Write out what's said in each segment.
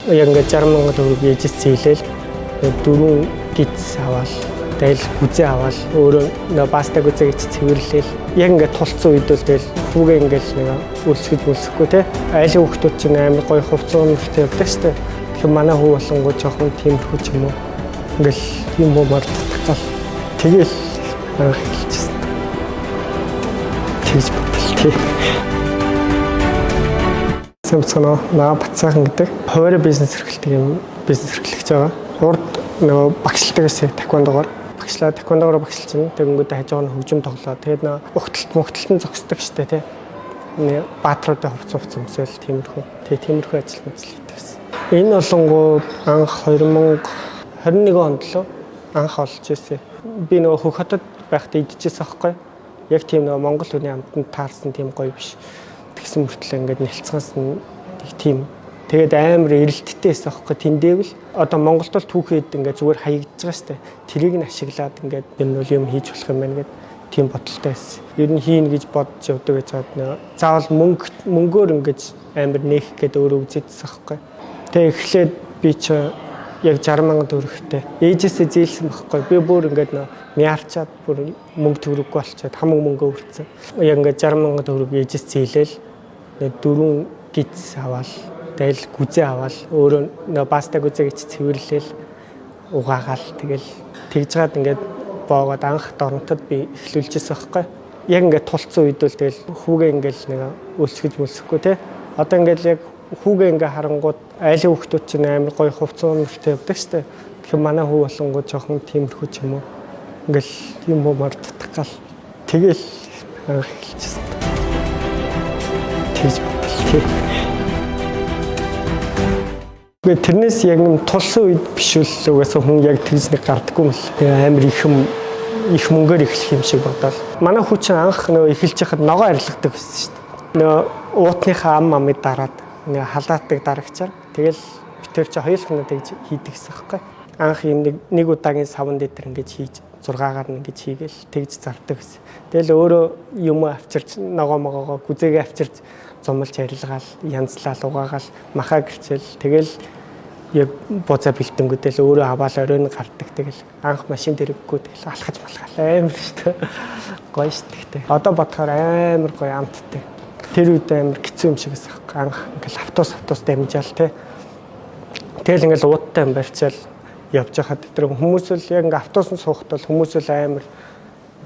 Яг ингээд 60 мянган төгрөг ээжээс зээлээл дөрвөн гиз аваад тэгэл гүзээ аваад өөрөө нөө баста гүзээ гэж цэвэрлээл яг ингээд тулцсан үед бол тэгэл хүүгээ ингээд нэг үлсгэж мүлсэхгүй те айлын хүүхдүүд чинь амар гоё хувцас өмөртэй явдаг штэ. Тэгэхээр манай хүү болонгоо жоохон тиймэрхүү ч юм уу ингээл юм уу мартах гал тэгэл анх эхэлчихсэн. Тэгж бодлоо тий. Сайн бацгаана уу? Наа Бацаахан гэдэг. Хуваарь бизнес эрхлэлтэй юм бизнес эрхлэгч байгаа. Урд нөгөө багшилдаг гэсэн таквондогоор багшлаа, таквондогоор багшилж байна. Тэгэнгүүтээ хажуугаар нь хөгжим тоглоо. Тэгээд нөгөө угталт мөгтөлтөн зогсдог штэ тий. Нэг баатруудын хувц хувц өмсөөл тиймэрхүү. Тэгээ тиймэрхүү ажил мэдл хийдэг гэсэн. Энэ болонгууд анх 2021 онд л анх олж ирсэн. Би нөгөө Хөх хотод байхдаа идчихсэн аахгүй. Яг тийм нөгөө Монгол хүний амтанд таарсан тийм гоё биш. Тэгсэн мөртлөө ингээд нэлцгээс нь нэг тийм тэгээд амар эрэлттэй байсан аахгүй. Тэндээвэл одоо Монголд бол түүхэд ингээд зүгээр хаягдж байгаа штэ. Тэрийг нь ашиглаад ингээд энэ бол юм хийж болох юм байна гэд тийм бодолтой байсан. Ер нь хийн гэж бодож явдаг гэж хаад нөө заавал мөнгөөр ингэж амар нээх гээд өөрөө үзээдсэн аахгүй. Тэгээ эхлээд би чи яг 60 мянган төгрөгтэй ээжээсээ зээлсэн байхгүй. Би бүр ингээд нөө мяарчаад бүр мөнгө төгрөггүй болчоод хамаг мөнгөө үрцэн. Яг ингээд 60 мянган төгрөг ээжээс зээлээл дөрвөн гиз аваад тэгэл гүзээ аваад өөрөө нөө баста гүзээ гэж цэвэрлээл угаагаал тэгэл тэгж гад ингээд боогод анх доронтод би эхлүүлжсэн байхгүй. Яг ингээд тулцсан үед бол тэгэл хүүгээ ингээд нэг өлсгөж мөлсөхгүй те. Одоо ингээд яг хүүгээ ингээ харангууд айлын хүүхдүүд чинь амар гоё хувцас өмөртэй явдаг штэ. Тэгэхээр манай хүү болонгоо жоохон тиймэрхүү ч юм уу. Ингээл юм уу мартах гал. Тэгэл анх эхэлчихсэн. Тэгж бодлоо тий. Гэхдээ тэрнээс яг юм тулсан үед биш үл угаасаа хүн яг тэгж нэг гардаггүй юм л. Тэгээ амар их юм их мөнгөөр эхлэх юм шиг бодоол. Манай хүү чинь анх нөгөө эхэлж хахад ногоо арилгадаг байсан шүү дээ. Нөгөө уутныхаа ам амыг дараад ингээ халаатдаг дарагчаар тэгэл битэр чи хоёулах нь тэгж хийдэг гэсэн хэвгүй. Анх юм нэг удаагийн савн дээр ингэж хийж 6-гаар нь ингэж хийгээл тэгж зардаг гэсэн. Тэгэл өөрөө юм авчирч ногоо могоогоо гүзээгээ авчирч зумалж арилгаал янзлал угаагаал махаа гэрчээл тэгэл яг буцаа бэлтэнгүүдэл өөрөө аваал оройн гардаг. Тэгэл анх машин дэрэггүй тэгэл алхаж малхаал амар шүү дээ. Гоё шүү дээ. Одоо бодохоор амар гоё амттай. Тэр үед амар хэцүү юм шиг байсан. Анх ингээл автобус дамжаал те. Тэгэл ингээл ууттай юм барьчаал явж байхад тэр хүмүүс л яг ингээ автобусанд суухад бол хүмүүс л амар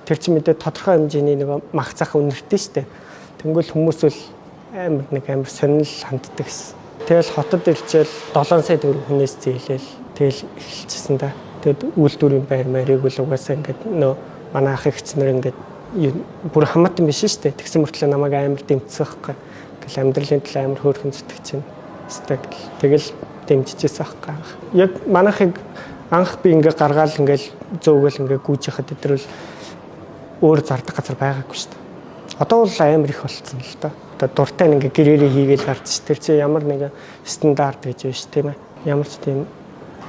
тэр чинь мэдээ тодорхой хэмжээний нэг мах зах үнэртэй шүү дээ. Тэнгүүл хүмүүс л амар нэг амар сонирхол ханддаг гэсэн. Тэгэл хотод ирчээл 7 сая төгрөг хүнээс зээлээл тэгэл эхэлчихсэн да. Тэгэд үйлдвэрийн байр маяг л угаасаа ингээд нөө манай ах эгч нар ингээд бүр хамаатан биш шүү дээ. Тэгсэн мөртлөө намайг амар дэмжсэн байхгүй. Ингээл амьдралын төлөө амар хөөрхөн зүтгэж чинь. Тэгэл дэмжижсэн байхгүй. Яг манайхыг анх би ингээ гаргаал ингээл зөөгөл ингээ гүйж яхад тэр бол өөр зардаг газар байгаагүй шүү дээ. Одоо бол амар их болцсон л доо. Одоо дуртай нь ингээ гэрээрээ хийгээл гарч ш. Тэр чи ямар нэгэн стандарт гэж байна ш, тийм ээ. Ямар ч тийм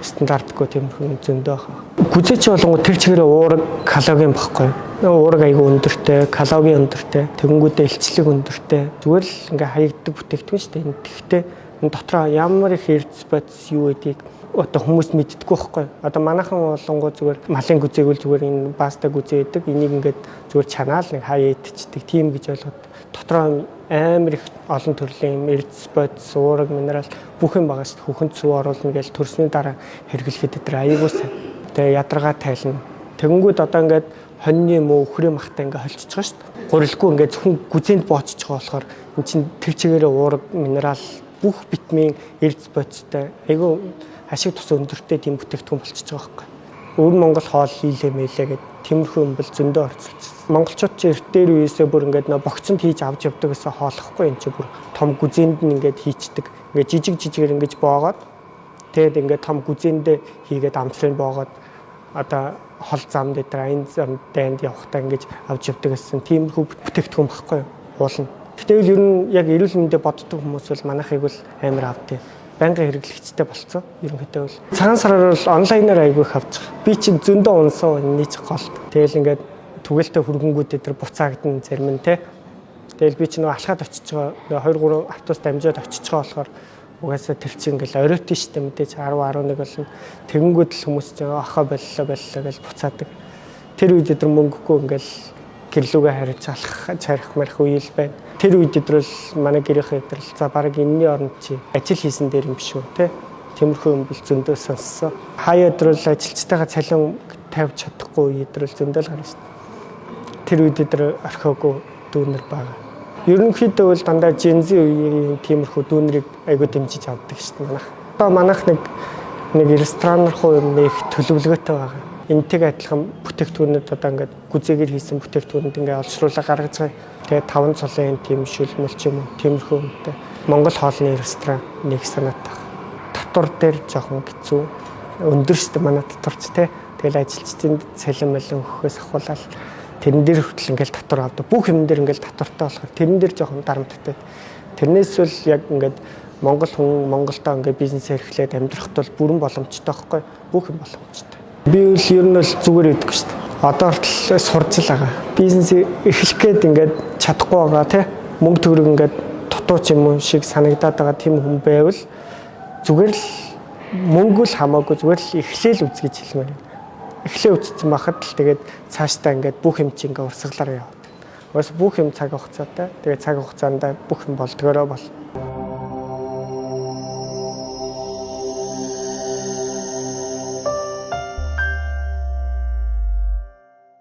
стандартгүй тийм хүн зөндөө хаа. Гүзээч болонгоо тэр чигээрээ уураг калогийн баггүй. Уураг айгүй өндөртэй, калогийн өндөртэй, тэгэнгүүтээ илчлэг өндөртэй. Зүгээр л ингээ хаягддаг бүтээгдэхүүн шүү дээ. Тэгэхдээ энэ дотроо ямар их эрдэс бодис юу гэдгийг одоо хүмүүс мэддэггүй байхгүй. Одоо манайхан болонгоо зүгээр малын гүзээг л зүгээр энэ баста гүзээ гэдэг. Энийг ингээд зүгээр чанаал нэг хаяа идчихдэг тийм гэж ойлгоод дотроо амар их олон төрлийн юм эрдэс бодис, уураг, минерал бүх юм байгаа шүү дээ. Хүүхэн цүү оруулна гэж төрсний дараа хэрэглэхэд тэр аюулгүй сайн. Тэгээ ядаргаа тайлна. Тэгэнгүүт одоо ингээд хоньны мөө өхрийн махтай ингээд холчиж байгаа шүү дээ. Гурилгүй ингээд зөвхөн гүзээнд боочж байгаа болохоор эн чинь тэр чигээрээ уураг, минерал бүх витамин, эрдэс бодистой айгүй ашиг тус өндөртэй тийм бүтээгдэхүүн болчихж байгаа байхгүй. Өвөр Монгол хоол хийлээ мэлээ гэд тиймэрхүү юм бол зөндөө орцолчихсон. Монголчууд чи эрт дээр үеэсээ бүр ингээд нөө богцонд хийж авч явдаг гэсэн хоолохгүй энэ чи бүр том гүзээнд нь ингээд хийчдэг. Ингээд жижиг жижигээр ингээд боогоод тэгээд ингээд том гүзээндээ хийгээд амтлын боогоод одоо хол зам дээр аян зам дайнд явахдаа ингээд авч явдаг гэсэн тиймэрхүү бүтээгдэхүүн багхгүй юу? Уулна. Гэтэл ер нь яг эрүүл мэндэ боддог хүмүүс бол манайхыг бол амар авдیں۔ Байнгын хэрэглэгчтэй болцсон. Ерөнхийдөө бол цагаан сараар бол онлайнаар айгүй их авч байгаа. Би чинь зөндөө унсан энэний ч голд. Тэгэл ингээд түгэлтэй хүргэнгүүдээ тэр буцаагдана зарим нь те. Тэгэл би чинь нөгөө алхаад очиж байгаа 2 3 автобус дамжаад очиж байгаа болохоор Угаасаа тэр чинь ингээл оройтын штэ, мэдээж 10 11 болно. Тэгэнгүүт л хүмүүс чинь ахаа боллоо боллоо гэж буцаадаг. Тэр үед өдр мөнгөгүй ингээл гэрлүүгээ хариуц алах чарах марих үе л байна. Тэр үед өдрөл манай гэрийнхээ өдрөл за баг энэний оронд чи ажил хийсэн дээр юм биш үү те. Тиймэрхүү юм бол зөндөө сонссон. Хаяа өдрөл ажилчтайгаа цалин тавьж чадахгүй үе өдрөл зөндөл гарна штэ. Тэр үед өдр орхиогүй дүүнер байгаа. Ерөнхийдөө бол дандаа Gen Z үеийн тиймэрхүү дүүнерийг айгуу дэмжиж авдаг шүү дээ манайх. Одоо манайх нэг ресторан руу юм нэг төлөвлөгөөтэй байгаа. Энтэйг адилхан бүтээгдэхүүнүүд одоо ингээд гүзээгээр хийсэн бүтээгдэхүүнүүд ингээд олшруулаа гаргаж байгаа. Тэгээд таван цолын тийм шүлмэл ч юм уу тиймэрхүү юмтай. Монгол хоолны ресторан нэг санаатай. Татвар дээр жоохон хэцүү. Өндөр шүү дээ манай татварч те. Тэгэл ажилчдын цалин малин өгөхөөс ахуулаад тэрэн дээр хүртэл ингээл татвар авдаг. Бүх юм дээр ингээл татвартай болохоор тэрэн дээр жоохон дарамттай. Тэрнээс бол яг ингээд Монгол хүн Монголдоо ингээд бизнес эрхлээд амьдрахт бол бүрэн боломжтой байхгүй, бүх юм боломжтой. Би бол ер нь бол зүгээр өгдөг шүү дээ. Одоо хүртэл сурж л байгаа. Бизнес эхлэх гээд ингээд чадахгүй байгаа те, мөнгө төгрөг ингээд дутуу ч юм уу шиг санагдаад байгаа тийм хүн байвал зүгээр л мөнгө л хамаагүй, зүгээр л эхлээл үз гэж хэлмээр байна. Эхлээ үзсэн байхад л тэгээд цаашдаа ингээд бүх юм чи ингээд урсгалаар яваад. Уус бүх юм цаг хугацаатай. Тэгээд цаг хугацаанд бүх юм болдгоороо бол.